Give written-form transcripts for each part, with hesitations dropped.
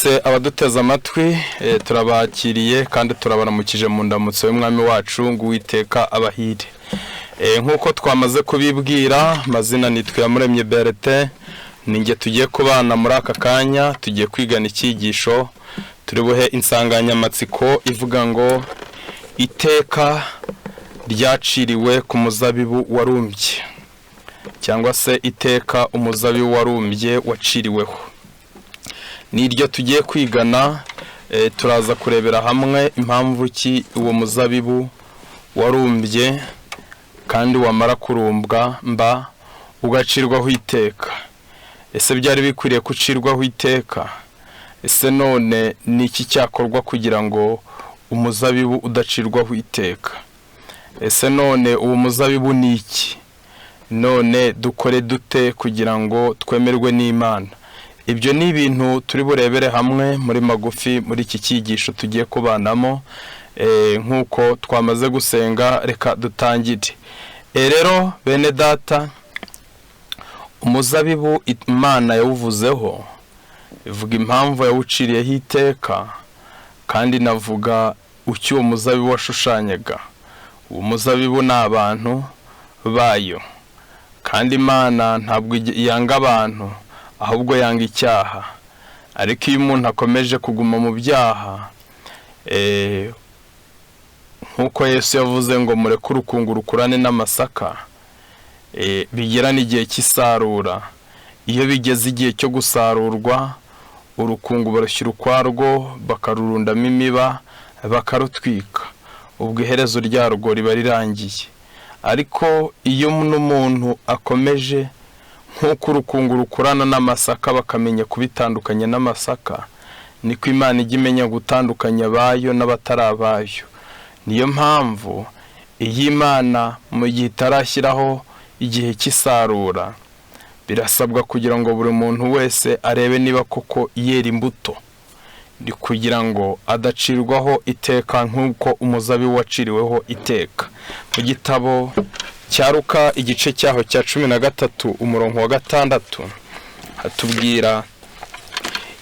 Mwese abaduteze amatwi, turabakiriye kandi turabaramukije mu ndamutso y'umwami wacu ngo Uwiteka abahire. Nk'uko twamaze kubibwira, amazina nitwa Iyamuremye Bertin, ninjye tugiye kubana muri aka kanya. Tugiye kwigana icyigisho turi buhe insanganyamatsiko ivuga ngo iteka ryaciriwe ku muzabibu warumbye, cyangwa se iteka umuzabibu warumbye waciriweho. Niryo tugiye kwigana. Turaza kurebera hamwe impamvu ki uwo muzabibu warumbye, kandi wamara kurumbwa mba ugacirwaho iteka. Ese byari bikwiriye gucirwaho iteka? Ese none ni iki cyakorwa kugira ngo umuzabibu udacirwaho iteka? Ese none uwo muzabibu ni iki? None dukore dute kugira ngo twemerwe n'Imana? Ibyo ni ibintu turi burebere hamwe muri magufi muri iki cyigisho tugiye kubanamo. Nk'uko twamaze gusenga, reka dutangire. Rero bene data, umuzabibu Imana yawuvuzeho, ivuga impamvu yawuciriyeho iteka, kandi inavuga icyo uwo muzabibu washushanyaga. Uwo muzabibu ni abantu bayo, kandi Imana ntabwo yanga abantu, ahubwo yanga icyaha. Ariko iyo umuntu akomeje kuguma mu byaha, nk'uko Yesu yavuze ngo mureke urukungu rukurane n'amasaka, bigera n'igihe cy'isarura. Iyo bigeze igihe cyo gusarurwa, urukungu barushyira ukwarwo, bakarurundamo imiba, bakarutwika. Ubwo iherezo ryarwo riba rirangiye. Ariko iyo n'umuntu akomeje, nk'uko urukungu rukurana n'amasaka bakamenya kubitandukanya n'amasaka, niko Imana ijya imenya gutandukanya abayo n'abatari abayo. Niyo mpamvu iyi Imana mu gihe itarashyiraho igihe cy'isarura, birasabwa kugira ngo buri muntu wese arebe niba koko yera imbuto, ni kugira ngo adacirwaho iteka nk'uko umuzabibu waciriweho iteka. Mu gitabo cya Luka, igice cyaho cya 13, umurongo wa 6, hatubwira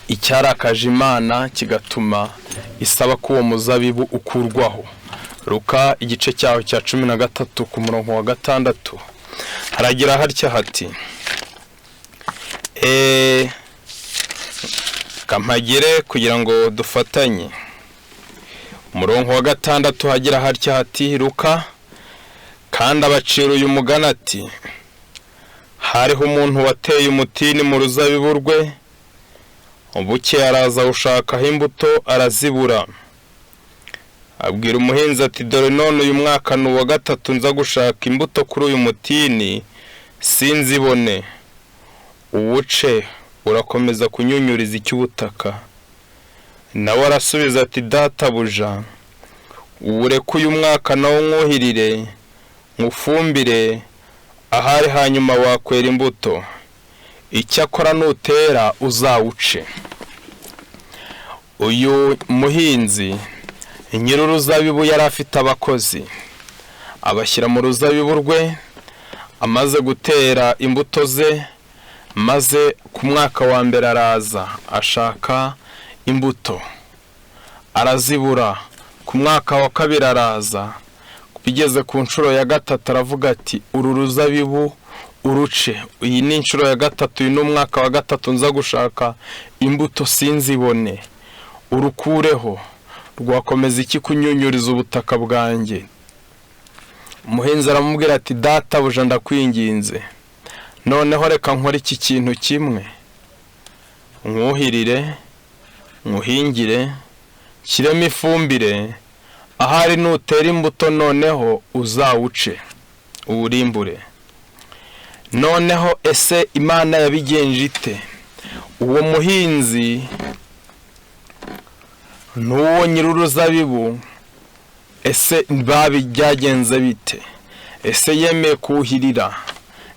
icyarakaje Imana kigatuma isaba ko uwo muzabibu ukurwaho. Luka igice cyaho cya 13 ku murongo wa 6, haragira hatya hati, kampagere kugira ngo dufatanye. Umurongo wa 6 hagira hatya hati: Luka, kandi abacira uyu mugani ati: hariho umuntu wateye umutini mu ruzabibu rwe, bukeye araza awushakaho imbuto arazibura. Abwira umuhinzi ati: dore none uyu mwaka ni uwa gatatu nza gushaka imbuto kuri uyu mutini sinzibone, uwuce, urakomeza kunyunyuriza icy'ubutaka. Nawe arasubiza ati: databuja, uwureke uyu mwaka nawo nywuhirire, nywufumbire, ahari hanyuma wakwera imbuto. Icyakora nutera uzawuce. Uyu muhinzi nyir'uruzabibu yari afite abakozi, abashyira mu ruzabibu rwe. Amaze gutera imbuto ze, maze ku mwaka wa mbere araza ashaka imbuto arazibura. Ku mwaka wa kabiri araza, bigeze ku nshuro ya gatatu aravuga ati: uru ruzabibu uruce, iyi ni inshuro ya gatatu, uyu ni umwaka wa gatatu nza gushaka imbuto sinzibone, urukureho, rwakomeza iki kunyunyuriza ubutaka bwanjye? Umuhinzi aramubwira ati: databuja, ndakwinginze, noneho reka nkore iki kintu kimwe, nywuhirire, nywuhingire, nshyiremo ifumbire, ahari nutera imbuto noneho uzawuce uwurimbure. Noneho ese Imana yabigenje ite? Uwo muhinzi n'uwo nyir'uruzabibu, ese byagenze bite? Ese yemeye kuhirira?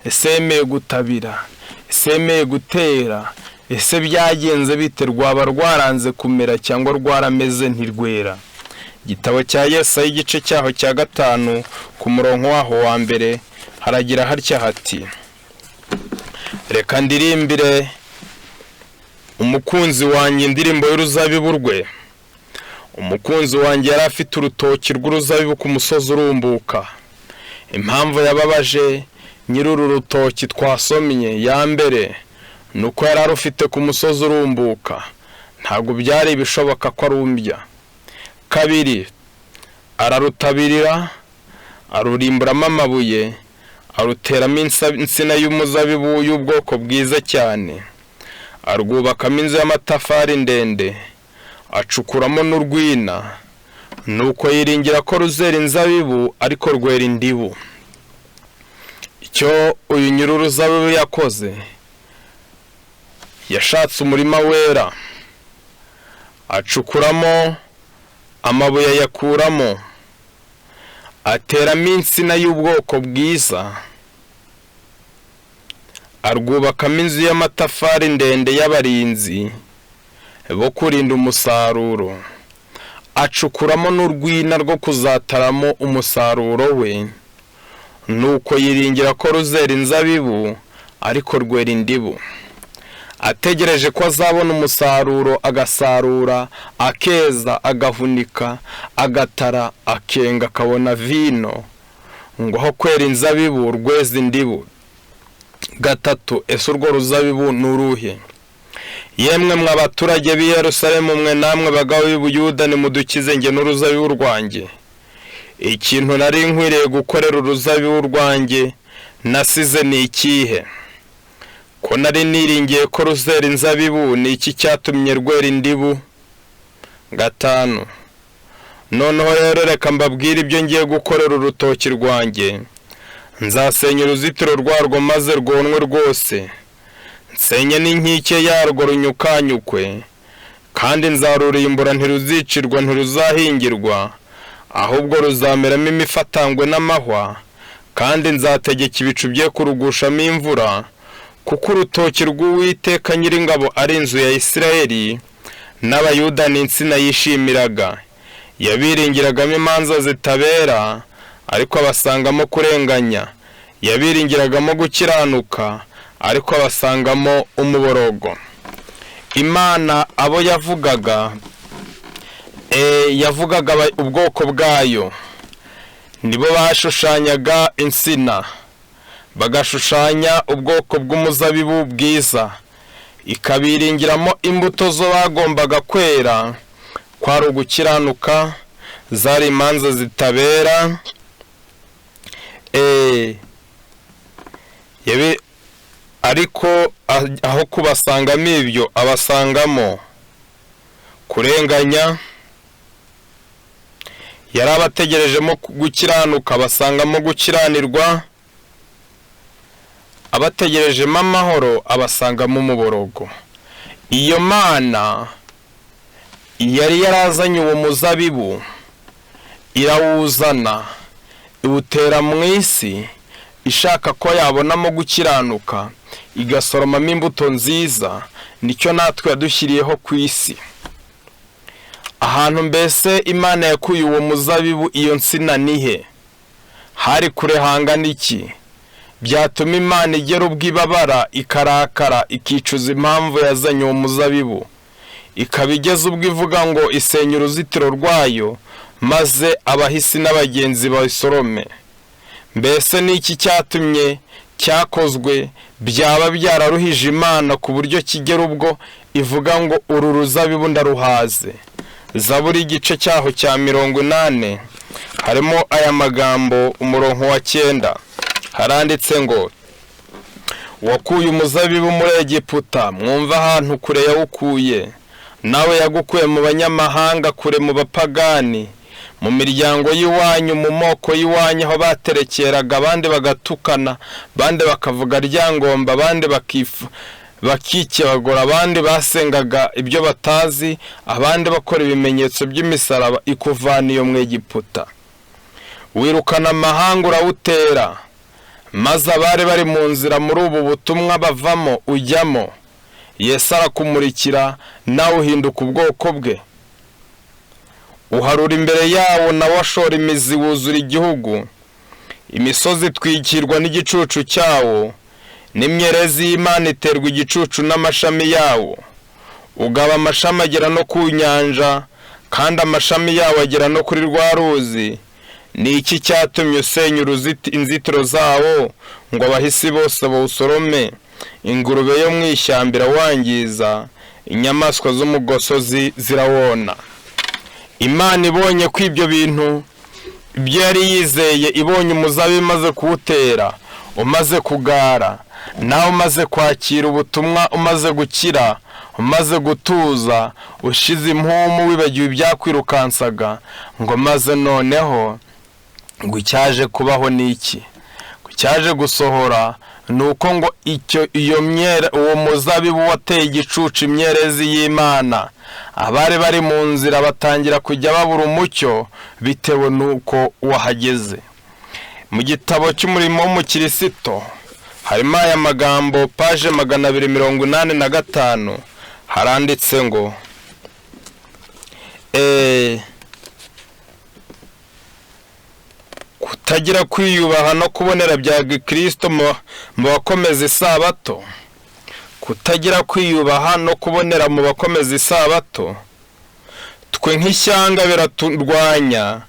Ese yemeye gutabira? Ese yemeye gutera? Ese byagenze bite? Rwaba rwaranze kumera cyangwa rwarameze ntirwera? Igitabo cya Yesaya, igice cyaho cya 5, ku murongo waho wa mbere, haragira hatya hati: reka ndirimbire Umukunzi wanjye, indirimbo y'uruzabibu rwe. Umukunzi wanjye yari afite urutoki rw'uruzabibu ku musozi urumbuka. Impamvu yababaje nyiri uru rutoki twasomye ya mbere ni uko yari arufite ku musozi urumbuka, ntabwo byari ibishoboka ko arumbya. Kabiri, ararutabirira, arurimburamo amabuye, aruteramo insina y'umuzabibu y'ubwoko bwiza cyane, arwubakamo inzu y'amatafari ndende, acukuramo n'urwina. Nuko yiringira ko ruzera inzabibu, ariko rwera indibu. Icyo uyu nyir'uruzabibu yakoze, yashatse umurima wera, acukuramo amabuye, ayakuramo, ateramo insina y'ubwoko bwiza, arwubakamo inzu y'amatafari ndende y'abarinzi bo kurinda umusaruro, acukuramo n'urwina rwo kuzataramo umusaruro we. Nuko yiringira ko ruzera inzabibu, ariko rwera indibu. Ategereje ko azabona umusaruro, agasarura, akeza, agahunika, agatara, akenga, akabona vino, ngo aho kwera inzabibu rweze indibu. Gatatu, ese urwo ruzabibu ni uruhe? Yemwe mwe abaturage b'i Yerusalemu mwe, namwe bagabo b'i Buyuda, nimudukize njye n'uruzabibu rwanjye. Ikintu nari nkwiriye gukorera uruzabibu rwanjye nasize ni ikihe? Ko nari niringiye ko ruzera inzabibu, ni iki cyatumye rwera indibu? Gatanu, noneho rero reka mbabwire ibyo ngiye gukorera urutoki rwanjye. Nzasenya uruzitiro rwarwo maze rwonwe rwose, nsenye n'inkike yarwo runyukanyukwe, kandi nzarurimbura, ntiruzicirwa, ntiruzahingirwa, ahubwo ruzameramo imifatangwe n'amahwa, kandi nzategeka ibicu bye kurugushamo imvura, kuko urutoki rw'Uwiteka Nyiringabo ari inzu ya Isirayeli, n'Abayuda ni insina yishimiraga. Yabiringiragamo imanza zitabera, ariko abasangamo kurenganya. Yabiringiragamo gukiranuka, ariko abasangamo umuborogo. Imana abo yavugaga, yavugaga ubwoko bwayo, nibo bashushanyaga insina, bagashushanya ubwoko bw'umuzabibu bwiza, ikabiringiramo imbuto zo bagombaga kwera, kwari ugukiranuka, zari imanza zitabera. Ariko aho kubasangamo ibyo, abasangamo kurenganya. Yari abategerejemo gukiranuka, abasangamo gukiranirwa. Abategerejemo amahoro, abasangamo umuborogo. Iyo Mana yari yarazanye uwo muzabibu, irawuzana, iwutera mu isi, ishaka ko yabonamo gukiranuka, igasoromamo imbuto nziza. Nicyo natwe yadushyiriyeho ku isi. Ahantu mbese Imana yakuye uwo muzabibu, iyo nsina, ni he? Hari kure hangana iki byatuma Imana igera ubwo ibabara, ikarakara, ikicuza impamvu yazanye uwo muzabibu, ikaba igeze ubwo ivuga ngo isenya uruzitiro rwayo, maze abahisi n'abagenzi bayisorome? Mbese ni iki cyatumye cyakozwe byaba byararuhije Imana ku buryo kigera ubwo ivuga ngo uru ruzabibu ndaruhaze? Zaburi igice cyaho cya 80 harimo aya magambo, umurongo wa 9, haranditse ngo: "Wakuye umuzabibu muri Egiputa." Mwumva ahantu kure yawukuye. Nawe yagukuye mu banyamahanga, kure mu bapagani, mu miryango y'iwanyu, mu moko y'iwanyu, aho baterekeraga, abandi bagatukana, abandi bakavuga ryangomba, abandi bakikebagura, abandi basengaga ibyo batazi, abandi bakora ibimenyetso by'imisaraba, ikuvana iyo mu Egiputa. Wirukana amahanga, urawutera, maze abari bari mu nzira muri ubu butumwa bavamo ujyamo. Yesu arakumurikira, nawe uhinduka ubwoko bwe. Uharura imbere yawo, nawe ashora imizi, wuzura igihugu. Imisozi itwikirwa n'igicucu cyawo, n'imyerezi y'Imana iterwa igicucu n'amashami yawo. Ugaba amashami agera no ku nyanja, kandi amashami yawo agera no kuri rwa ruzi. Ni iki cyatumye usenya inzitiro zawo ngo abahisi bose bawusorome? Ingurube yo mu ishyamba irawangiza, inyamaswa zo mu gasozi zirawona. Imana ibonye ko ibyo bintu ibyo yari yizeye, ibonye umuzabibu imaze kuwutera, umaze kugara, nawe umaze kwakira ubutumwa, umaze gukira, umaze gutuza, ushize impumu, wibagiwe ibyakwirukansaga, ngo maze noneho ngo icyaje kubaho ni iki? Icyaje gusohora ni uko ngo icyo iyo myere, uwo muzabibu wateye igicucu imyerezi y'Imana. Abari bari mu nzira batangira kujya babura umucyo bitewe n'uko wahageze. Mu gitabo cy'umurimo w'umukirisito harimo aya magambo, paje 285, haranditse ngo kutagira kwiyubaha no kubonera bya gikristo mu bakomeza isabato. Kutagira kwiyubaha no kubonera mu bakomeza isabato, twe nk'ishyanga biraturwanya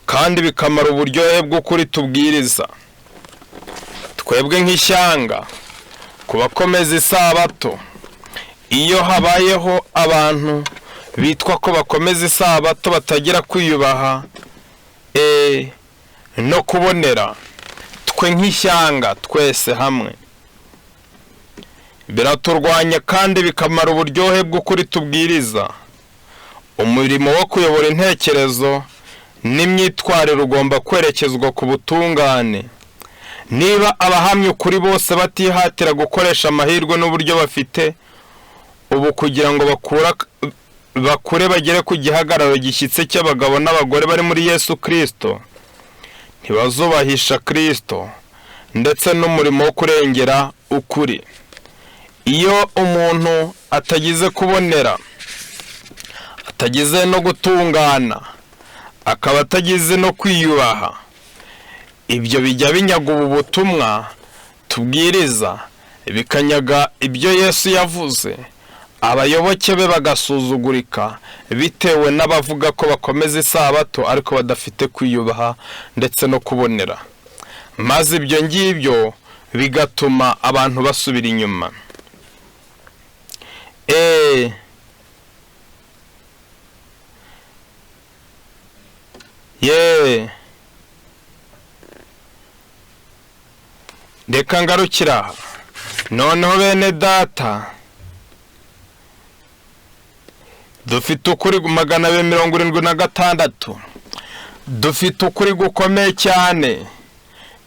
kandi bikamara uburyohe bw'ukuri tubwiriza. Twebwe nk'ishyanga ku bakomeza isabato, iyo habayeho abantu bitwa ko bakomeza isabato batagira kwiyubaha no kubonera, twe nk'ishyanga twese hamwe biraturwanya kandi bikamara uburyohe bw'ukuri tubwiriza. Umurimo wo kuyobora intekerezo n'imyitwarire ugomba kwerekezwa ku butungane. Niba abahamya ukuri bose batihatira gukoresha amahirwe n'uburyo bafite ubu kugira ngo bakure bagere ku gihagararo gishyitse cy'abagabo n'abagore bari muri Yesu Kristo, ntibazubahisha Kristo ndetse n'umurimo wo kurengera ukuri. Iyo umuntu atagize kubonera, atagize no gutungana, akaba atagize no kwiyubaha, ibyo bijya binyaga ubu butumwa tubwiriza, bikanyaga ibyo Yesu yavuze, abayoboke be bagasuzugurika bitewe n'abavuga ko bakomeza isabato ariko badafite kwiyubaha ndetse no kubonera, maze ibyo ngibyo bigatuma abantu basubira inyuma. Reka ngarukira noneho bene data, dufite ukuri 276, dufite ukuri gukomeye cyane.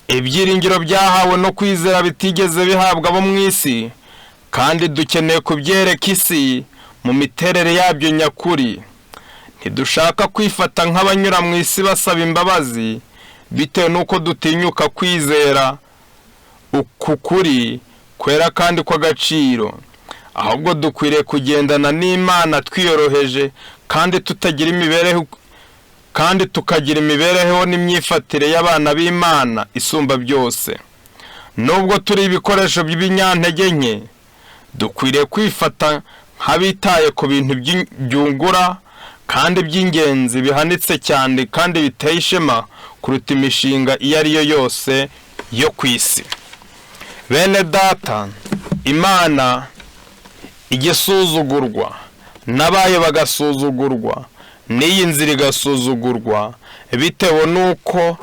Ibyiringiro byahawe no kwizera bitigeze bihabwa abo mu isi, kandi dukeneye kubyereka isi mu miterere yabyo nyakuri. Ntidushaka kwifata nk'abanyura mu isi basaba imbabazi bitewe n'uko dutinyuka kwizera uku kuri kwera kandi kw'agaciro. Ahubwo dukwiriye kugendana n'Imana twiyoroheje kandi tutagira imibereho, kandi tukagira imibereho n'imyifatire y'abana b'Imana isumba byose. Nubwo turi ibikoresho by'ibinyantege nke, dukwiriye kwifata nk'abitaye ku bintu byungura kandi by'ingenzi bihanitse cyane kandi biteye ishema kuruta imishinga iyo ari yo yose yo ku isi. Bene data, Imana igisuzugurwa n'abayo bagasuzugurwa, n'iyi nzira igasuzugurwa bitewe n'uko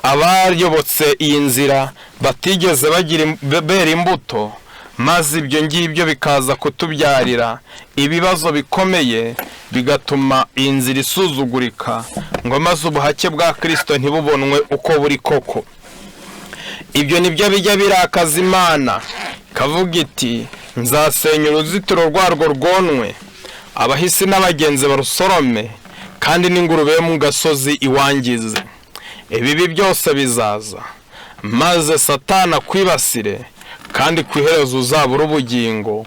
abayobotse iyi nzira batigeze bagira bera imbuto, maze ibyo ngibyo bikaza kutubyarira ibibazo bikomeye, bigatuma iyi nzira isuzugurika, ngo maze ubuhake bwa Kristo ntibubonwe uko buri koko. Ibyo nibyo bijya birakaza Imana, ikavuga iti nzasenya uruzitiro rwarwo rwonwe, abahisi n'abagenzi barusorome, kandi n'ingurube yo mu gasozi iwangize. Ibibi byose bizaza, maze Satani akwibasire, kandi ku iherezo uzabura ubugingo,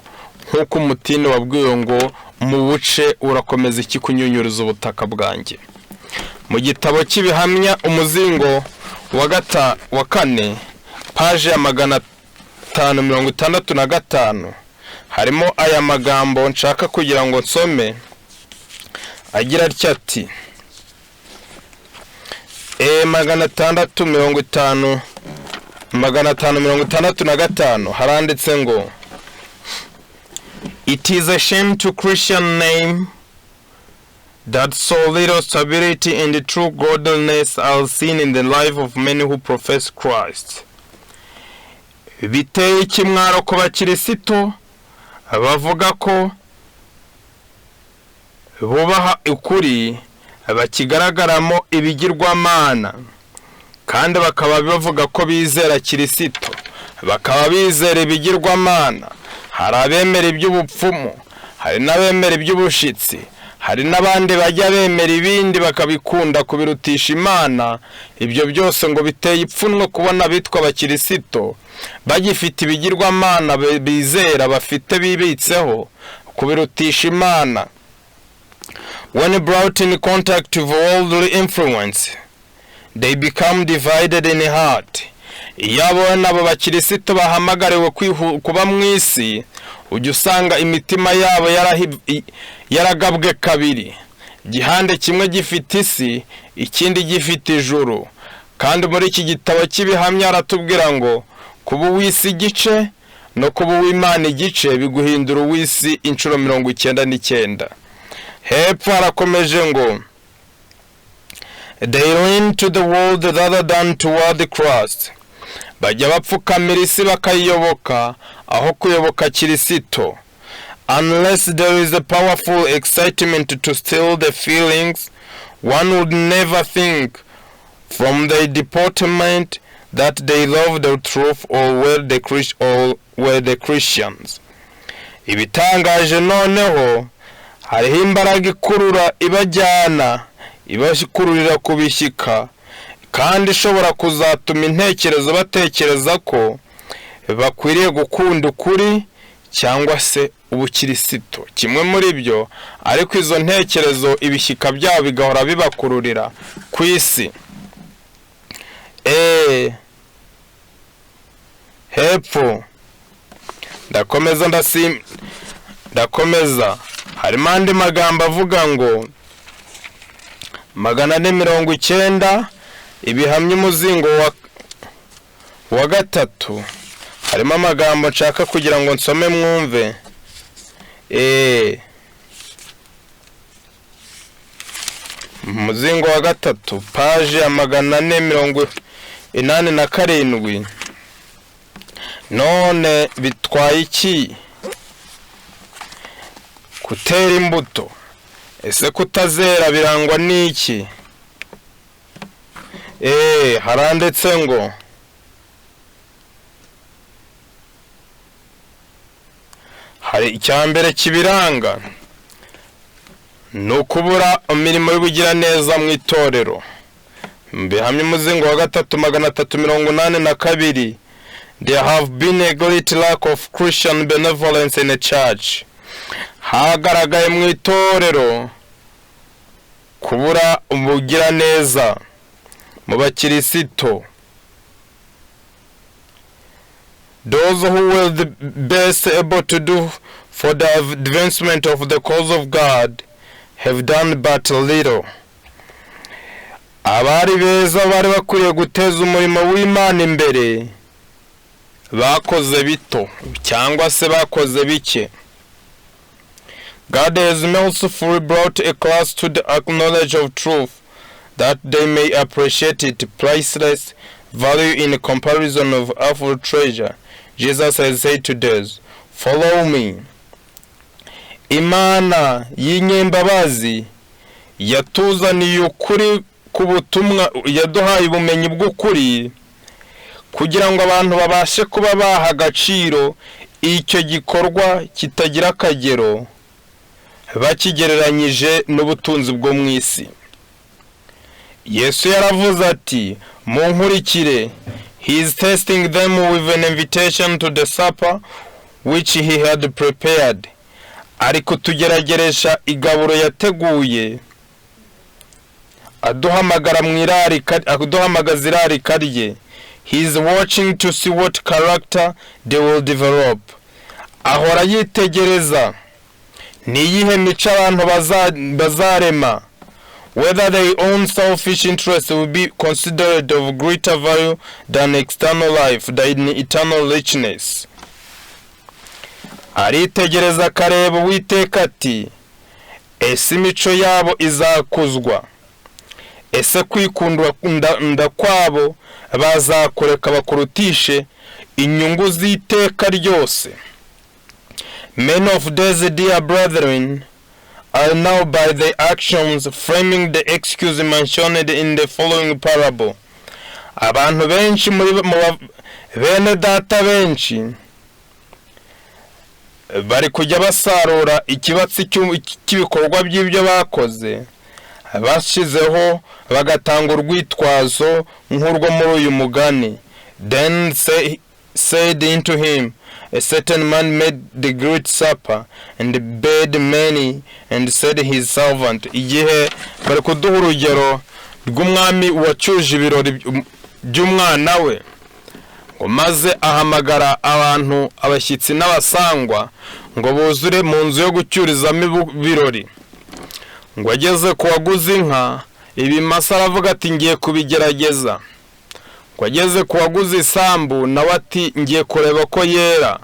nk'uko umutini wabwiwe ngo mu buce urakomeza iki kunyunyuriza ubutaka bwanjye. Mu gitabo cy'ibihamya umuzingo wa kane, paje ya 565, Harimo aya magambo nshaka kugira ngo nsome, agira atya ati 650, 565, haranditse ngo: "It is a shame to Christian name that so little stability and true godliness are seen in the life of many who profess Christ." Biteye ikimwaro ku bakirisito bavuga ko bubaha ukuri bakigaragaramo ibigirwamana, kandi bakaba bavuga ko bizera Kirisito, bakaba bizera ibigirwamana. Hari abemera iby'ubupfumu, hari n'abemera iby'ubushitsi, hari n'abandi bajya bemera ibindi bakabikunda kubirutisha Imana. Ibyo byose ngo biteye ipfunwe kubona abitwa abakirisito bagifite ibigirwamana bizera, bafite, bibitseho kubirutisha Imana. When brought in contact with worldly influence, they become divided in heart. Iyo abona abo bakirisito bahamagariwe kuba mu isi, ujya usanga imitima yabo yaragabwe kabiri, igihande kimwe gifite isi, ikindi gifite ijuru. Kandi muri iki gitabo cy'Ibihamya aratubwira ngo kuba uw'isi igice no kuba uw'Imana igice biguhindura uw'isi inshuro 99. Hepfo harakomeje ngo: "They lean to the world rather than toward Christ." Bajya bapfukamira isi bakayiyoboka aho kuyoboka Kirisito. Unless there is a powerful excitement to still the feelings, one would never think from the deportment that they love the truth or were the Christians. Ibitangaje noneho, hariho imbaraga ikurura, ibajyana, ibakururira kubishyika, kandi ishobora kuzatuma intekerezo batekereza ko bakwiriye gukunda ukuri cyangwa se ubukirisito, kimwe muri byo. Ariko izo ntekerezo, ibishyika byabo bigahora bibakururira ku isi. Hepfo ndakomeza, ndakomeza, harimo andi magambo avuga ngo 490, Ibihamya, umuzingo wa gatatu, harimo amagambo nshaka kugira ngo nsome mwumve. Umuzingo wa gatatu, paji ya 487. None bitwaye iki kutera imbuto? Ese kutazera birangwa n'iki? Haranditse ngo hari icya mbere kibiranga, ni ukubura imirimo y'ubugiraneza mu itorero. Bihamya, umuzingo wa gatatu, 382: "There have been a great lack of Christian benevolence in the church." Hagaragaye mu itorero kubura ubugiraneza mu bakirisito. Those who were the best able to do for the advancement of the cause of God have done but little. Abari beza bari bakwiriye guteza umurimo w'Imana imbere bakoze bito cyangwa se bakoze bike. God has mercifully brought a class to the knowledge of truth that they may appreciate its priceless value in comparison of earthly treasure. Jesus has said to these, "Follow me." Imana y'inyembabazi yatuzaniye ukuri ku butumwa, yaduhaye ubumenyi bw'ukuri kugira ngo abantu babashe kuba baha agaciro icyo gikorwa kitagira akagero bakigereranyije n'ubutunzi bwo mu isi. Yesu yaravuze ati: "Munkurikire." He is testing them with an invitation to the supper which he had prepared. Ari kutugerageresha igaburo yateguye, aduhamagara mu irarika, aduhamagaza irarika rye. He is watching to see what character they will develop. Ahora yitegereza ni iyihe mico abantu bazarema, whether their own selfish interests will be considered of greater value than external life, than eternal richness. Aritegereza akareba Uwiteka ati: "Ese imico yabo izakuzwa? Ese kwikunda nda kwabo bazakureka bakurutishe inyungu z'iteka ryose?" Many of these, dear brethren, are now by their actions framing the excuse mentioned in the following parable. Abantu benshi muri mu bene data benshi bari kujya basarura ikibatsi cy'ibikorwa by'ibyo bakoze, bashyizeho bagatanga urwitwazo nk'urwo muri uyu mugani. Then said unto him, "A certain man made the great supper and bade many and said his servant." Igihe bari kuduha urugero rw'umwami wacyuje ibirori by'umwana we, ngo maze ahamagara abantu, abashyitsi n'abasangwa, ngo buzure mu nzu yo gucyurizamo ibirori. Ngo ageze ku waguze inka, ibimasa, aravuga ati: "Ngiye kubigerageza." Ngo ageze ku waguze isambu, nawe ati: "Ngiye kureba ko yera."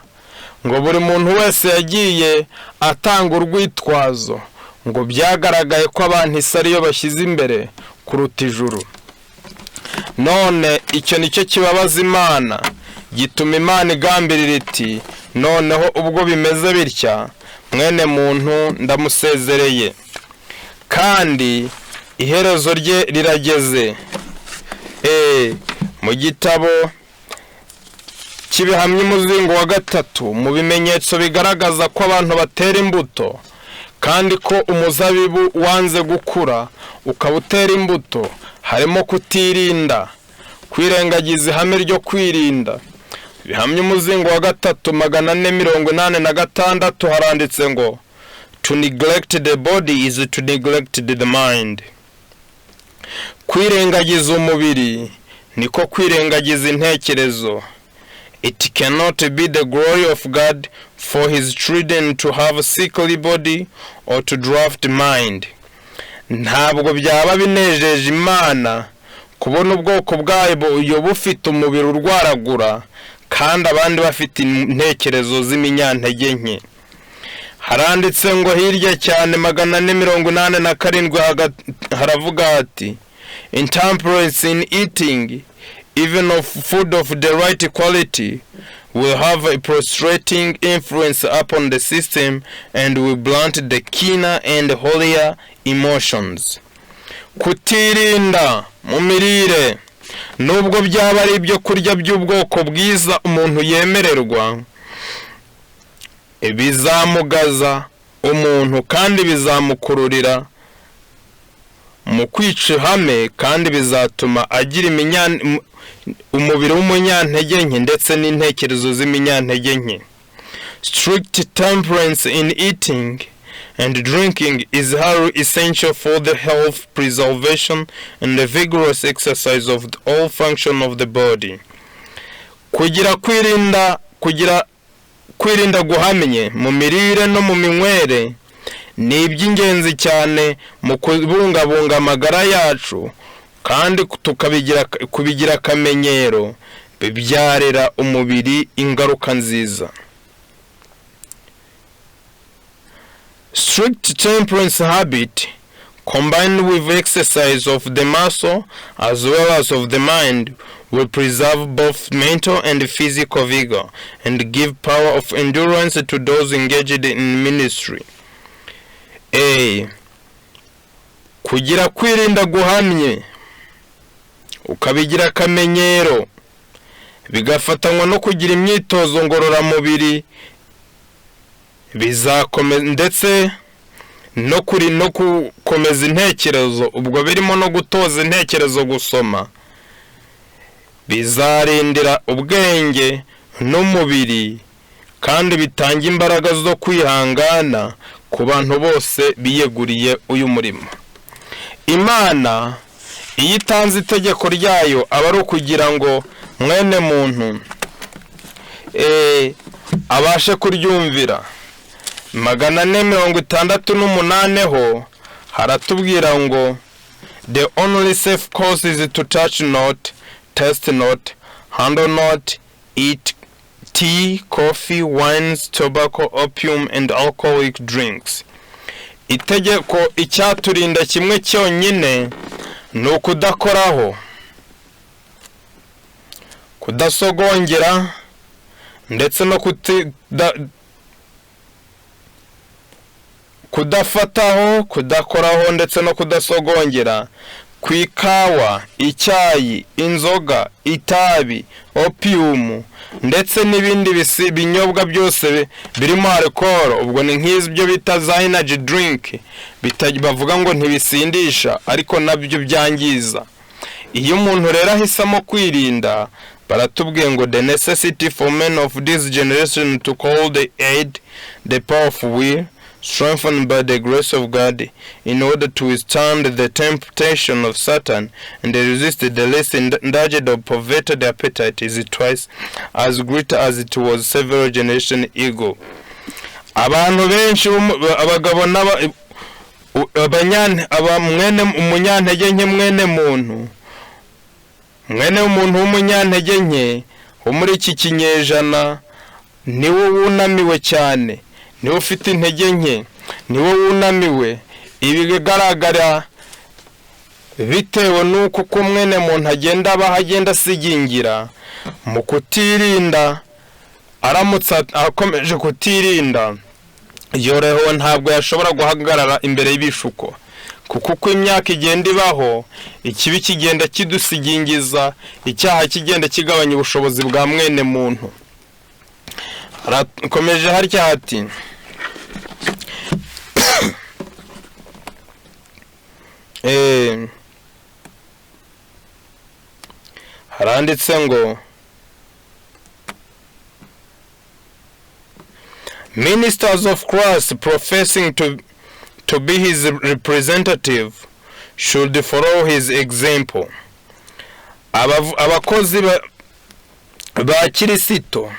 Ngo buri muntu wese yagiye atanga urwitwazo. Ngo byagaragaye ko abantu isi ariyo bashyize imbere kuruta ijuru. None icyo nicyo kibabaza Imana, gituma Imana igambirira iti: "Noneho ubwo bimeze bitya, mwene muntu ndamusezereye, kandi iherezo rye rirageze." Mu gitabo cy'Ibihamya, umuzingo wa gatatu, mu bimenyetso bigaragaza ko abantu batera imbuto kandi ko umuzabibu wanze gukura ukaba utera imbuto, harimo kutirinda, kwirengagiza ihame ryo kwirinda. Bihamya umuzingo wa gatatu, 486, haranditse ngo: "To neglect the body is to neglect the mind." Kwirengagiza umubiri niko kwirengagiza intekerezo. It cannot be the glory of God for his children to have a sickly body or to dwarfed mind. Ntabwo byaba binejeje Imana kubona ubwoko bwayo bufite umubiri urwaragura kandi abandi bafite intekerezo z'iminyantege nke. Haranditse ngo hirya cyane, 487, haravuga hati: "Intemperance in eating, even of food of the right quality, will have a prostrating influence upon the system and will blunt the keener and holier emotions." Kutirinda mu mirire, nubwo byaba ari ibyo kurya by'ubwoko bwiza umuntu yemererwa, bizamugaza umuntu kandi bizamukururira mu kwica ihame, kandi bizatuma agira umubiri w'umunyantege nke ndetse n'intekerezo z'iminyantege nke. Strict temperance in eating and drinking is highly essential for the health preservation and the vigorous exercise of all function of the body. Kugira kwirinda guhamye mu mirire no mu minywere ni iby'ingenzi cyane mu kubungabunga amagara yacu, kandi tukabigira kubigira akamenyero bibyarira umubiri ingaruka nziza. Strict temperance habit combined with exercise of the muscle as well as of the mind will preserve both mental and physical vigor and give power of endurance to those engaged in ministry. A. Kugira kwirinda guhamye ukabigira akamenyero, bigafatanywa no kugira imyitozo ngororamubiri, bizakomeza ndetse no gukomeza intekerezo, ubwo birimo no gutoza intekerezo gusoma, bizarindira ubwenge n'umubiri kandi bitanga imbaraga zo kwihangana ku bantu bose biyeguriye uyu murimo. Imana iyo itanze itegeko ryayo, aba ari ukugira ngo mwene muntu Abashe kuryumvira. 468 ho haratubwira ngo: "The only safe course is to touch not, taste not, handle not, eat tea, coffee, wines, tobacco, opium and alcoholic drinks." Itegeko icyaturinda kimwe cyonyine ni ukudakoraho, kudasogongera ndetse no kudafataho, kudakoraho ndetse no kudasogongera ku ikawa, icyayi, inzoga, itabi, opium ndetse n'ibindi binyobwa byose birimo alcohol. Ubwo ni nk'ibyo bita za energy drink, bavuga ngo ntibisindisha, ariko nabyo byangiza. Iyo umuntu rero ahisemo kwirinda, baratubwiye ngo: "The necessity for men of this generation to call the aid the power of will, strengthened by the grace of God, in order to withstand the temptation of Satan and resist the least indulged of perverted appetite, is twice as great as it was several generations ago." Abantu benshi abagabo n'aba aba mwene umunyantege nke, mwene muntu, mwene umuntu w'umunyantege nke wo muri iki kinyejana, niwe wunamiwe cyane, niwe ufite intege nke, niwe wunamiwe. Ibi bigaragara bitewe n'uko uko mwene muntu agenda abaho, agenda asigingira mu kutirinda. Aramutse akomeje kutirinda, yorohewe, ntabwo yashobora guhagarara imbere y'ibishuko, kuko uko imyaka igenda ibaho, ikibi kigenda kidusigingiza, icyaha kigenda kigabanya ubushobozi bwa mwene muntu. Harakomeje harya hati: haranditse ngo: "Ministers of Christ professing to be his representative should follow his example." Abakozi ba Kirisito,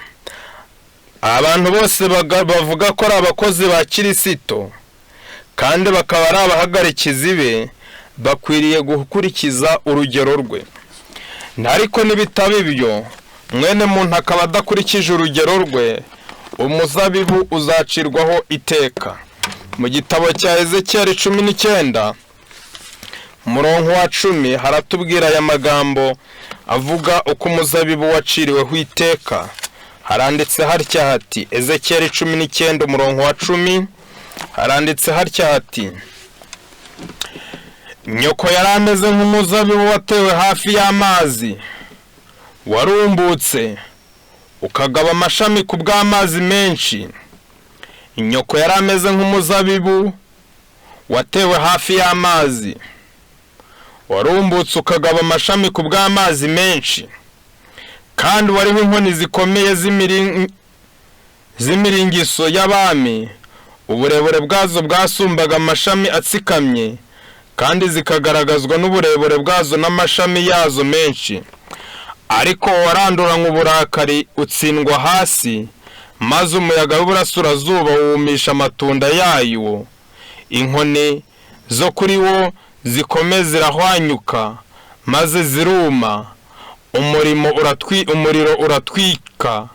abantu bose bavuga ko ari abakozi ba Kirisito kandi bakaba ari abahagarikizi be, bakwiriye gukurikiza urugero rwe. Ariko nibitaba ibyo, mwene muntu akaba adakurikije urugero rwe, umuzabibu uzacirwaho iteka. Mu gitabo cya Ezekiyeli 19, umurongo wa 10, haratubwira aya magambo avuga uko umuzabibu waciriweho iteka. Haranditse hatya hati, Ezekiyeli 19, umurongo wa 10, haranditse hatya hati: "Nyoko yari ameze nk'umuzabibu watewe hafi y'amazi, warumbutse ukagaba amashami ku bw'amazi menshi." Nyoko yari ameze nk'umuzabibu watewe hafi y'amazi, warumbutse ukagaba amashami ku bw'amazi menshi, kandi wariho inkoni zikomeye z'imiringiso y'abami. Uburebure bwazo bwasumbaga amashami atsikamye, kandi zikagaragazwa n'uburebure bwazo n'amashami yazo menshi. Ariko waranduranywe uburakari, utsindwa hasi, maze umuyaga w'iburasirazuba wumisha amatunda yayo. Inkoni zo kuri wo zikomeye zirahwanyuka maze ziruma, umuriro uratwika.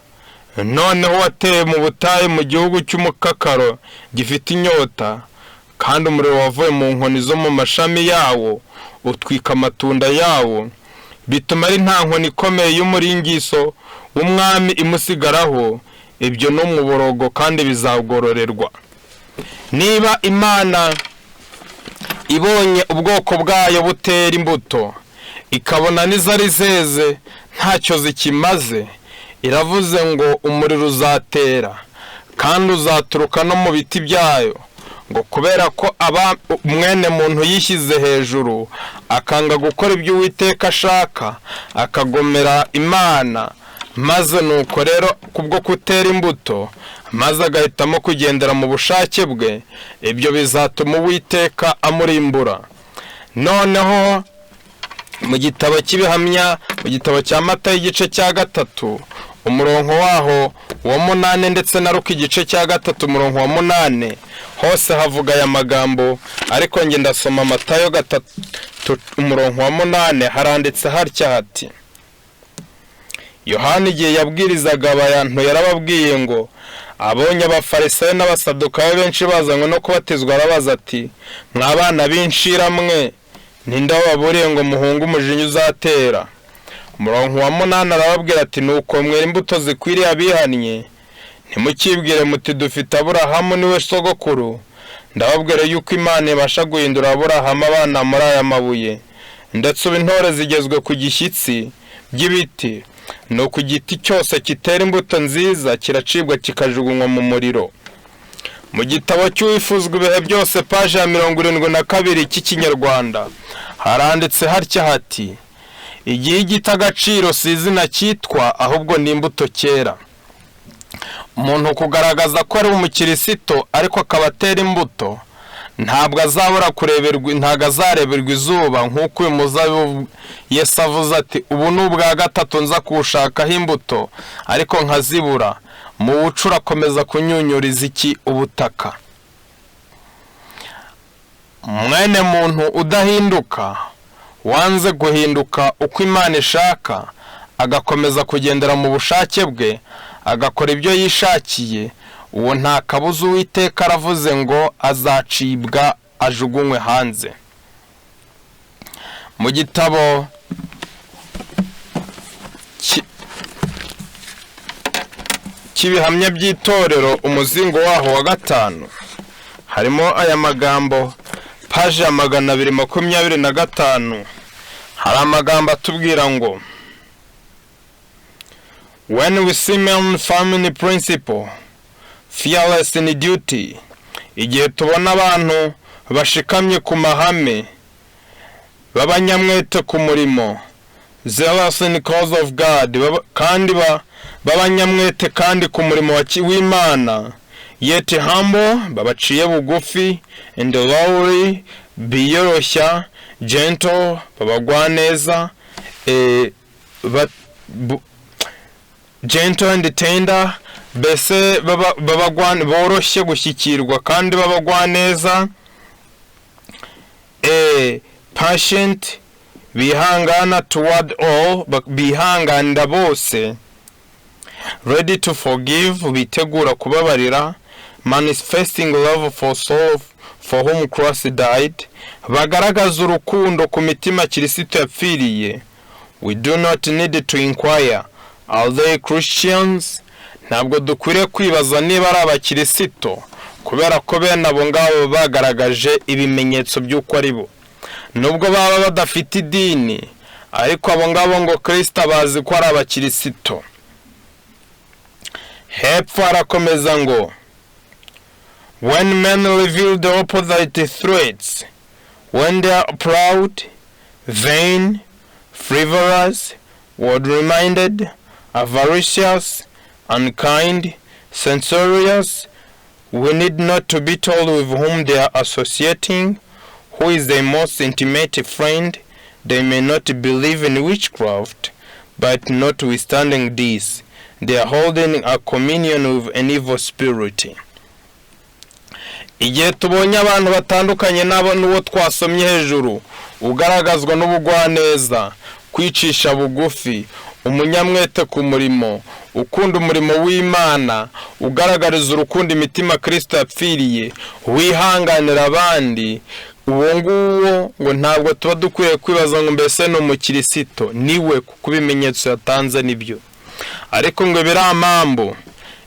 Noneho wateye mu butayu, mu gihugu cy'umukakaro gifite inyota, kandi umuriro wavuye mu nkoni zo mu mashami yawo utwika amatunda yawo, bituma ari nta nkoni ikomeye y'umuringiso w'umwami imusigaraho. Ibyo ni umuborogo kandi bizagororerwa." Niba Imana ibonye ubwoko bwayo butera imbuto, ikabona n'izari zeze ntacyo zikimaze, iravuze ngo umuriro uzatera kandi uzaturuka no mu biti byayo, ngo kubera ko aba mwene muntu yishyize hejuru, akanga gukora ibyo Uwiteka ashaka, akagomera Imana, maze nuko rero kubwo kutera imbuto, maze agahitamo kugendera mu bushake bwe, ibyo bizatuma Uwiteka amurimbura. Noneho mu gitabo cy'ibihamya, mu gitabo cya Matayo, igice cya 3, Umurongo waho wa 8 ndetse na Luka igice cya 3 umurongo wa 8, hose havuga aya magambo, ariko njye ndasoma Matayo 3 umurongo wa 8. Haranditse hatya hati: "Yohani igihe yabwirizaga abantu yarababwiye ngo abonye Abafarisayo n'Abasadukayo benshi bazanywe no kubatizwa, arabaza ati: 'Mwa bana b'inshiramwe, ninde wababuriye ngo muhunge umujinya uzatera?' Umurongo wa 8 arababwira ati: 'Nuko mwera imbuto zikwiriye abihannye. Ntimukibwire muti: Dufite Aburahamu niwe sogokuru. Ndababwira yuko Imana ibasha guhindura Aburahamu abana muri aya mabuye. Ndetse ubu intore zigezwe ku gishyitsi by'ibiti. Nuko igiti cyose kitera imbuto nziza kiracibwa kikajugunywa mu muriro.'" Mu gitabo cy'Uwifuzwa Ibihe Byose, paji ya 72 cy'Ikinyarwanda, haranditse hatya hati: "Igihe igita agaciro si izina cyitwa, ahubwo ni imbuto cyera." Umuntu kugaragaza ko ari umukirisito ariko akaba atera imbuto, ntabwo azabura kureberwa, ntabwo azareberwa izuba, nk'uko uyu muzabibu Yesu avuze ati: "Ubu ni ubwa gatatu nza kuwushakaho imbuto ariko nkazibura. Mu bucu urakomeza kunyunyuriza iki ubutaka?" Mwene muntu udahinduka, wanze guhinduka uko Imana ishaka, agakomeza kugendera mu bushake bwe, agakora ibyo yishakiye, uwo nta kabuza, Uwiteka aravuze ngo azacibwa ajugunywe hanze. Mu gitabo cy'Ibihamya by'Itorero, umuzingo waho wa 5, harimo aya magambo. Paji ya 225, hari amagambo atubwira ngo: "When we see men firm in principle, fearless in duty," igihe tubona abantu bashikamye ku mahame, b'abanyamwete ku murimo, "zealous in cause of God," kandi b'abanyamwete kandi ku murimo w'Imana, "yet humble," babaciye bugufi, "and lowly," biyoroshya, "gentle," babagwaneza, "gentle and tender," mbese boroshye gushyikirwa kandi babagwaneza, "patient," bihangana, "toward all," bihanganira bose, "ready to forgive," bitegura kubabarira, "manifesting love for soul for whom Christ died," bagaragaza urukundo ku mitima Kirisito yapfiriye, "we do not need to inquire, are they Christians?" Ntabwo dukwiriye kwibaza niba ari abakirisito, kubera ko bene abo ngabo bagaragaje ibimenyetso by'uko ari bo, nubwo baba badafite idini, ariko abo ngabo ngo Kirisito bazi ko ari abakirisito. Hepfo harakomeza ngo: "When men reveal the opposite traits, when they are proud, vain, frivolous, worldly-minded, avaricious, unkind, censorious, we need not to be told with whom they are associating, who is their most intimate friend. They may not believe in witchcraft, but notwithstanding this, they are holding a communion with an evil spirit." Igihe tubonye abantu batandukanye n'abo n'uwo twasomye hejuru, ugaragazwa n'ubugwaneza, kwicisha bugufi, umunyamwete ku murimo, ukunda umurimo w'Imana, ugaragariza urukundo imitima Kirisito yapfiriye, wihanganira abandi, uwo nguwo ngo ntabwo tuba dukwiye kwibaza ngo mbese ni umukirisito? Niwe, kuko ibimenyetso yatanze nibyo. Ariko ngo ibiramambu,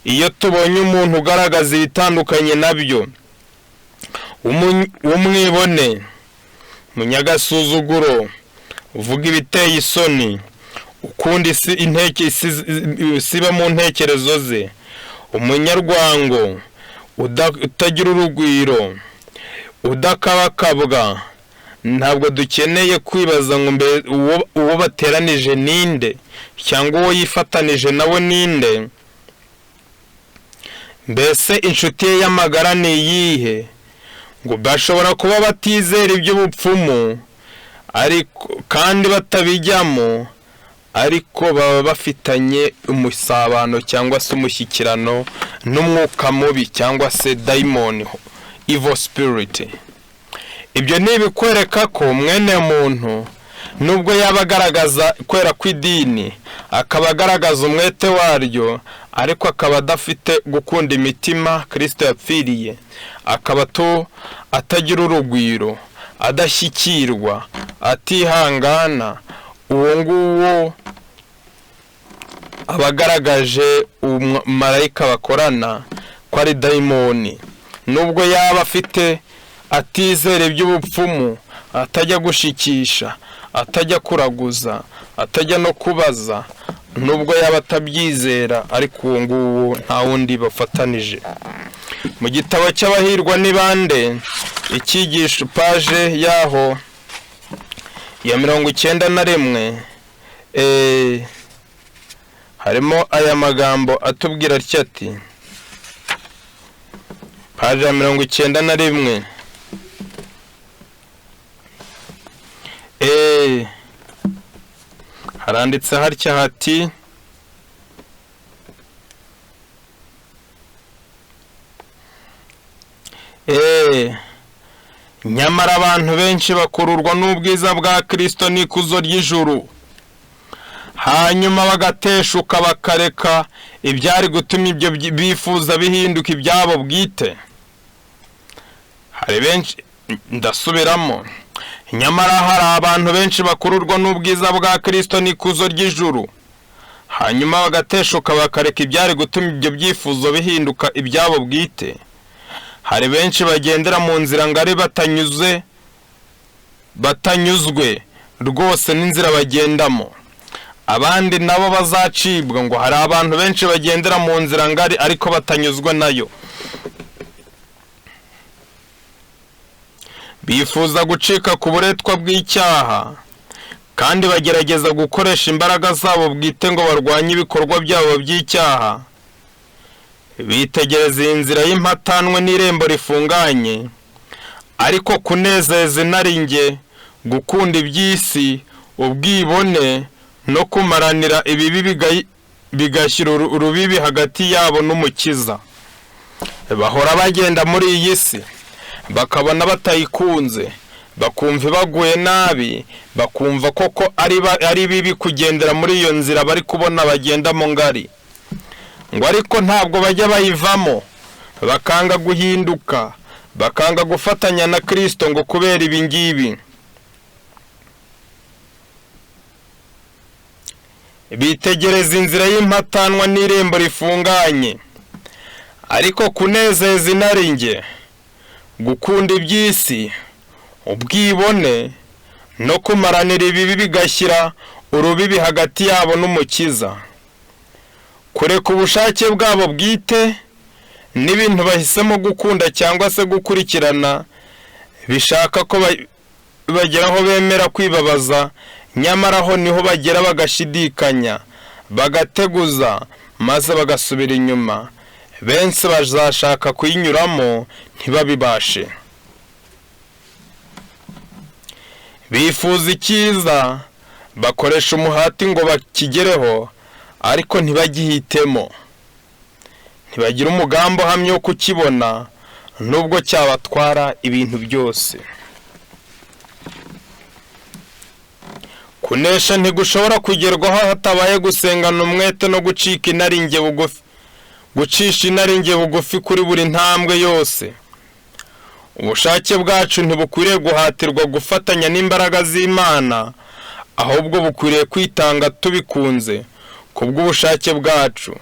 iyo tubonye umuntu ugaragaza ibitandukanye nabyo, w'umwibone, munyagasuzuguro, uvuga ibiteye isoni, ukunda isi, inteke isiba mu ntekerezo ze, umunyarwango, utagira urugwiro, udakabakabwa, ntabwo dukeneye kwibaza ngo mbe uwo bateranije ninde, cyangwa uwo yifatanije nawe ninde, mbese inshuti ye y'amagara ni iyihe? Ngo bashobora kuba batizera iby'ubupfumu ariko kandi batabijyamo. Ariko baba bafitanye umusabano cyangwa se umushyikirano n'umwuka mubi cyangwa se dayimoni, evil spirit. Ibyo ni ibikwereka ko mwene muntu, nubwo yaba agaragaza kwera kw'idini, akaba agaragaza umwete waryo, ariko akaba adafite gukunda imitima Kirisito yapfiriye, akaba atagira urugwiro, adashyikirwa, atihangana, uwo nguwo aba agaragaje marayika bakorana ko ari dayimoni. Nubwo yaba afite atizera iby'ubupfumu, atajya gushikisha, atajya kuraguza, atajya no kubaza, nubwo yaba atabyizera, ariko uwo nguwo nta wundi bafatanije. Mu gitabo cy'Abahirwa ni bande, icyigisho, paje yaho ya 91, harimo aya magambo atubwira atya ati, paje ya 91, haranditse hatya hati: nyamara abantu benshi bakururwa n'ubwiza bwa Kristo n'ikuzo ry'ijuru, hanyuma bagateshuka bakareka ibyari gutuma ibyo bifuza bihinduka ibyabo bwite. Hari benshi, ndasubiramo, nyamara hari abantu benshi bakururwa n'ubwiza bwa Kristo n'ikuzo ry'ijuru, hanyuma bagateshuka bakareka ibyari gutuma ibyo byifuzo bihinduka ibyabo bwite. Hari benshi bagendera mu nzira ngari batanyuzwe rwose n'inzira bagendamo, abandi nabo bazacibwa. Ngo hari abantu benshi bagendera mu nzira ngari ariko batanyuzwe nayo, bifuza gucika ku buretwa bw'icyaha, kandi bagerageza gukoresha imbaraga zabo bwite ngo barwanye ibikorwa byabo by'icyaha. Bitegereza iyi nzira y'impatanwe n'irembo rifunganye, ariko kunezeza inarinjye, gukunda iby'isi, ubwibone no kumaranira ibibi bigashyira urubibi hagati yabo n'Umukiza. Bahora bagenda muri iyi si, bakabona batayikunze, bakumva baguye nabi, bakumva koko ari bibi kugendera muri iyo nzira bari kubona bagendamo ngari. Ngo ariko ntabwo bajya bayivamo, bakanga guhinduka, bakanga gufatanya na Kristo ngo kubera ibi ngibi. Bitegereza inzira y'impatanwa n'irembo rifunganye, ariko kunezeza inarinjye, gukunda iby'isi, ubwibone no kumaranira ibibi bigashyira urubibi hagati yabo n'Umukiza. Kureka ubushake bwabo bwite n'ibintu bahisemo gukunda cyangwa se gukurikirana, bishaka ko bageraho bemera kwibabaza, nyamara aho niho bagera bagashidikanya, bagateguza, maze bagasubira inyuma. Benshi bazashaka kuyinyuramo ntibabibashe. Bifuza icyiza, bakoresha umuhati ngo bakigereho, ariko ntibagihitemo, ntibagira umugambi uhamye wo kukibona, nubwo cyabatwara ibintu byose. Kunesha ntigushobora kugerwaho hatabaye gusengana umwete no gucika inarinjye bugufi, gucisha inarinjye bugufi kuri buri ntambwe yose. Ubushake bwacu ntibukwiriye guhatirwa gufatanya n'imbaraga z'Imana, ahubwo bukwiriye kwitanga tubikunze kubw'ubushake bwacu.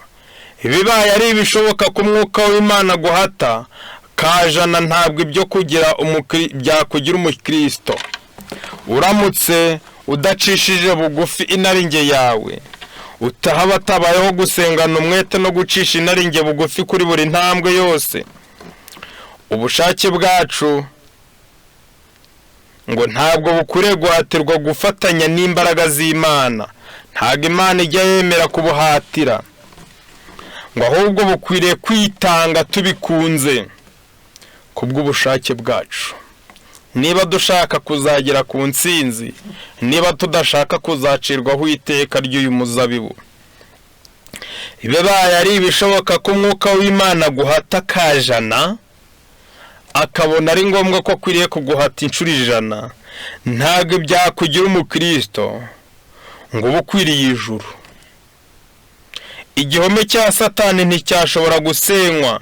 Ibibaye ari ibishoboka ku mwuka w'Imana guhata kajana, ntabwo ibyo kugira byakugira umukristo. Uramutse udacishije bugufi inarinjye yawe, utahaba atabayeho gusengana umwete no gucisha inarinjye bugufi kuri buri ntambwe yose. Ubushake bwacu ngo ntabwo bukwiriye guhatirwa gufatanya n'imbaraga z'Imana. Ntabwo Imana ijya yemera kubuhatira, ngo ahubwo bukwiriye kwitanga tubikunze kubw'ubushake bwacu. Niba dushaka kuzagera ku ntsinzi, niba tudashaka kuzacirwaho iteka ry'uyu muzabibu. Bibaye ari ibishoboka ko umwuka w'Imana aguhata akajana, akabona ari ngombwa ko akwiriye kuguhata inshuro 100, ntabwo byakugira umukristo ngo ube ukwiriye ijuru. Igihome cya Satani nticyashobora gusenywa.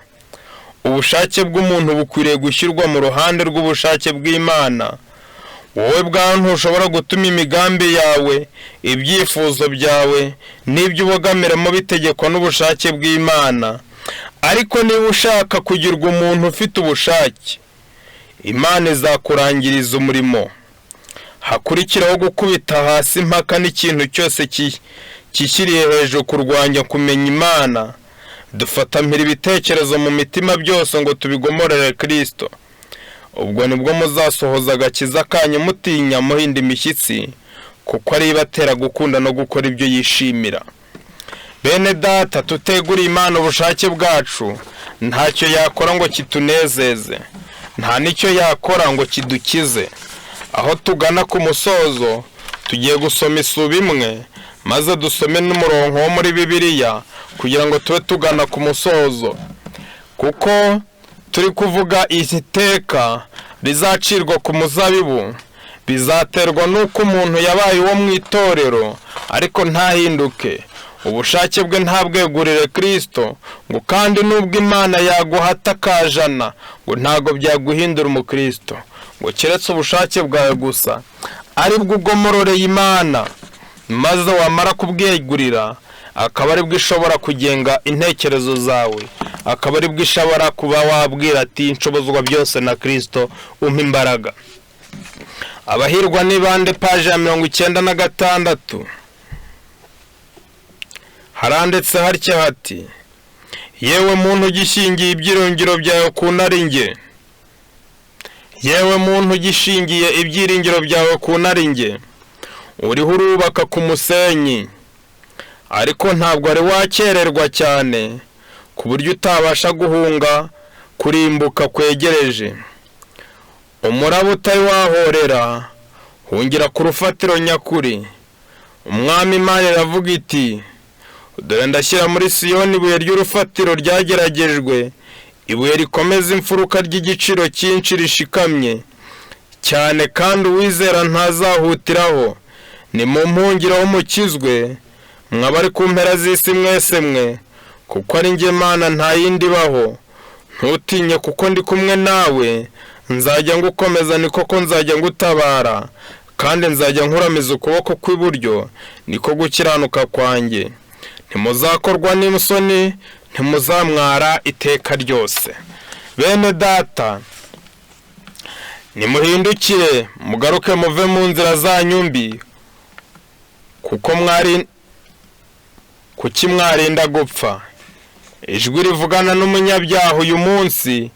Ubushake bw'umuntu bukwiriye gushyirwa mu ruhande rw'ubushake bw'Imana. Wowe bwawe ntushobora gutuma imigambi yawe, ibyifuzo byawe n'ibyo ubogamiramo bitegekwa n'ubushake bw'Imana. Ariko niba ushaka kugirwa umuntu ufite ubushake, Imana izakurangiriza umurimo. Hakurikiraho gukubita hasi impaka n'ikintu cyose kishyiriye hejuru kurwanya kumenya Imana. Dufata ibitekerezo mu mitima byose ngo tubigomorere Kristo. Ubwo nibwo muzasohoza agakiza kanyu mutinya muhinda imishyitsi, kuko ari ibatera gukunda no gukora ibyo yishimira. Bene data, tuteguriye Imana ubushake bwacu, ntacyo yakora ngo kitunezeze, nta n'icyo yakora ngo kidukize. Aho tugana ku musozo, tugiye gusoma isubi imwe, maze dusome n'umurongo wo muri Bibiliya kugira ngo tube tugana ku musozo, kuko turi kuvuga iteka rizacirwa ku muzabibu. Bizaterwa n'uko umuntu yabaye uwo mu itorero ariko ntahinduke, ubushake bwe ntabwegurire Kristo, ngo kandi nubwo Imana yaguhata akajana, ngo ntago byaguhindura umukristo, ngo keretse ubushake bwawe gusa aribwo ugomororeye Imana, maze wamara kubwegurira akaba aribwo ishobora kugenga intekerezo zawe, akaba aribwo ishobora kuba wabwira ati nshobozwa byose na Kristo umpa imbaraga. Abahirwa ni bande? Paje ya 96 haranditse hatya hati: yewe muntu ugishingiye ibyiringiro byawe ku narinjye, yewe muntu ugishingiye ibyiringiro byawe ku narinjye, uriho urubaka ku musenyi, ariko ntabwo ari wakererwa cyane ku buryo utabasha guhunga kurimbuka kwegereje. Umuraba utari wahorera, hungira ku rufatiro nyakuri. Umwami Imana iravuga iti: dore ndashyira muri Siyoni ibuye ry'urufatiro ryageragejwe, ibuye rikomeza imfuruka ry'igiciro cyinshi rishikamye cyane, kandi uwizera ntazahutiraho. Ni mu mpungiro mukizwe, mwabari ku mpera z'isi mwese mwe, kuko ari njye Mana nta yindi ibaho. Ntutinye kuko ndi kumwe nawe, nzajya ngukomeza, ni koko nzajya ngutabara, kandi nzajya nkuramiza ukuboko kw'iburyo, niko gukiranuka kwanjye. Ntimuzakorwa n'isoni, ntimuzamwara iteka ryose. Bene data, nimuhindukire mugaruke muve mu nzira zanyu mbi, kuko mwari kuki mwarinda gupfa. Ijwi rivugana n'umunyabyaha uyu munsi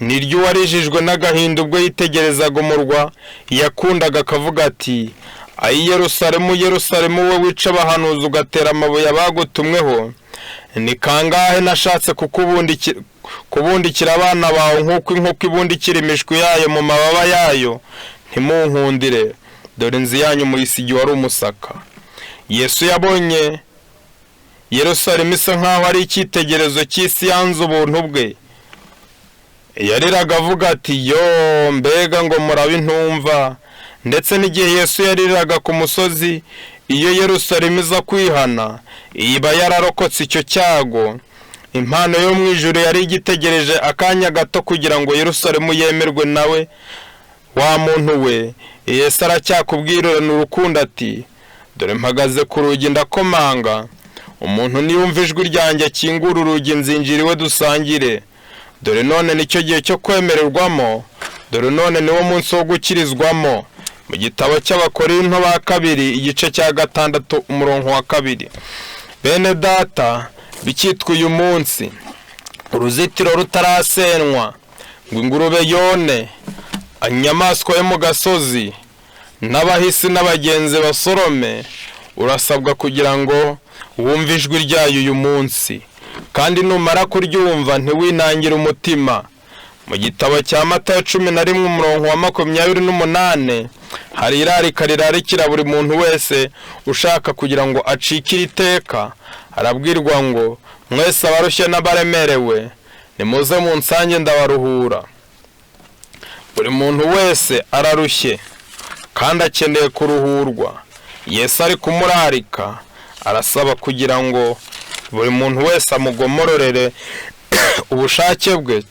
ni ry'uwarijijwe n'agahinda ubwo yitegerezaga umurwa yakundaga, akavuga ati: ayi Yerusalemu, Yerusalemu, we wica abahanuzi ugatera amabuye abagutumweho, ni kangahe nashatse kubundikira abana bawe nk'uko inkoko ibundikira imishwi yayo mu mababa yayo, ntimunkundire. Dore inzu yanyu muyisigiye wari umusaka. Yesu yabonye Yerusalemu isa nkaho ari icyitegererezo cy'isi yanze ubuntu bwe. Yariraga avuga ati: yo mbega ngo murabe intumva. Ndetse n'igihe Yesu yariraga ku musozi, iyo Yerusalemu iza kwihana iba yararokotse icyo cyago. Impano yo mu ijuru yari igitegereje akanya gato kugira ngo Yerusalemu yemerwe nawe. Wa muntu we, Yesu aracyakubwirana urukundo ati: dore mpagaze ku rugi ndakomanga, umuntu niyumva ijwi ryanjye akingura urugi nzinjira iwe dusangire. Dore none nicyo gihe cyo kwemererwamo, dore none niwo munsi wo gukirizwamo. Mu gitabo cy'Abakorinto ba kabiri igice cya 6 umurongo wa 2. Bene data, bikitwa uyu munsi uruzitiro rutarasenwa, ngo ingurube yone, inyamaswa yo mu gasozi n'abahisi n'abagenzi basorome, urasabwa kugira ngo wumve ijwi ryayo uyu munsi, kandi numara kuryumva ntiwinangire umutima. Mu gitabo cya Matayo 11 umurongo wa 28 hari irarika rirarikira buri muntu wese ushaka kugira ngo acikire iteka. Arabwirwa ngo: "Mwese abarushye n'abaremerewe, nimuze munsange ndabaruhura." Buri muntu wese ararushye kandi akeneye kuruhurwa. Yesu ari kumurarika, arasaba kugira ngo buri muntu wese amugomororere ubushake bwe,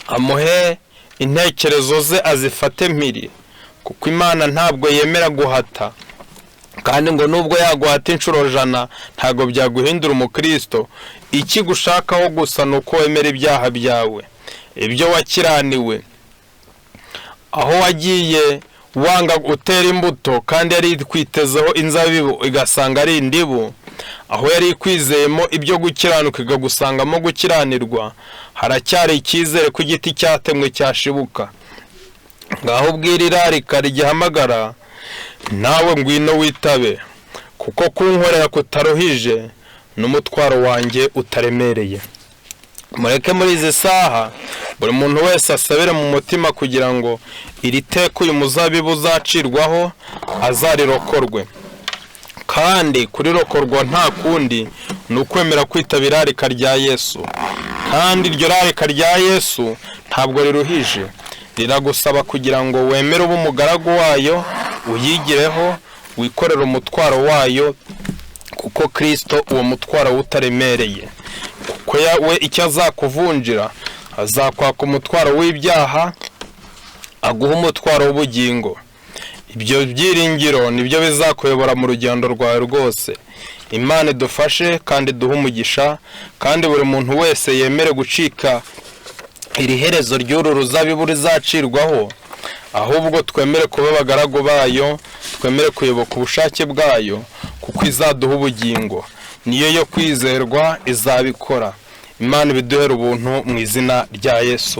amuhe intekerezo ze azifate mpiri, kuko Imana ntabwo yemera guhata, kandi ngo nubwo yaguhata inshuro 100 ntabwo byaguhindura umukristo. Ikigushakaho gusa ni uko wemera ibyaha byawe, ibyo wakiraniwe, aho wagiye wanga utera imbuto kandi yari ikwitezeho inzabibu igasanga ari indibu, aho yari ikwizeyemo ibyo gukiranuka ikagusangamo gukiranirwa. Haracyari icyizere ko igiti cyatemwe cyashibuka. Ngaho ubwira irarika rigihamagara, nawe ngwino witabe, kuko kunkorera kutaruhije n'umutwaro wanjye utaremereye. Mureke muri izi saha buri muntu wese asabire mu mutima kugira ngo iri teka uyu muzabibu uzacirwaho azarirokorwe. Kandi kurirokorwa nta kundi ni ukwemera kwitaba irarika rya Yesu. Kandi iryo rarika rya Yesu ntabwo riruhije, riragusaba kugira ngo wemere ube umugaragu wayo, uyigireho, wikorere umutwaro wayo, kuko Kirisito uwo mutwaro we utaremereye. Kuko we icyo azakuvunjira, azakwaka umutwaro w'ibyaha, aguha umutwaro w'ubugingo. Ibyo byiringiro nibyo bizakuyobora mu rugendo rwawe rwose. Imana idufashe kandi iduhe umugisha, kandi buri muntu wese yemere gucika iri herezo ry'uru ruzabibu rizacirwaho, ahubwo twemere kuba abagaragu bayo, twemere kuyoboka ubushake bwayo, kuko izaduha ubugingo. Niyo yo kwizerwa, izabikora. Imana ibiduhere ubuntu mu izina rya Yesu.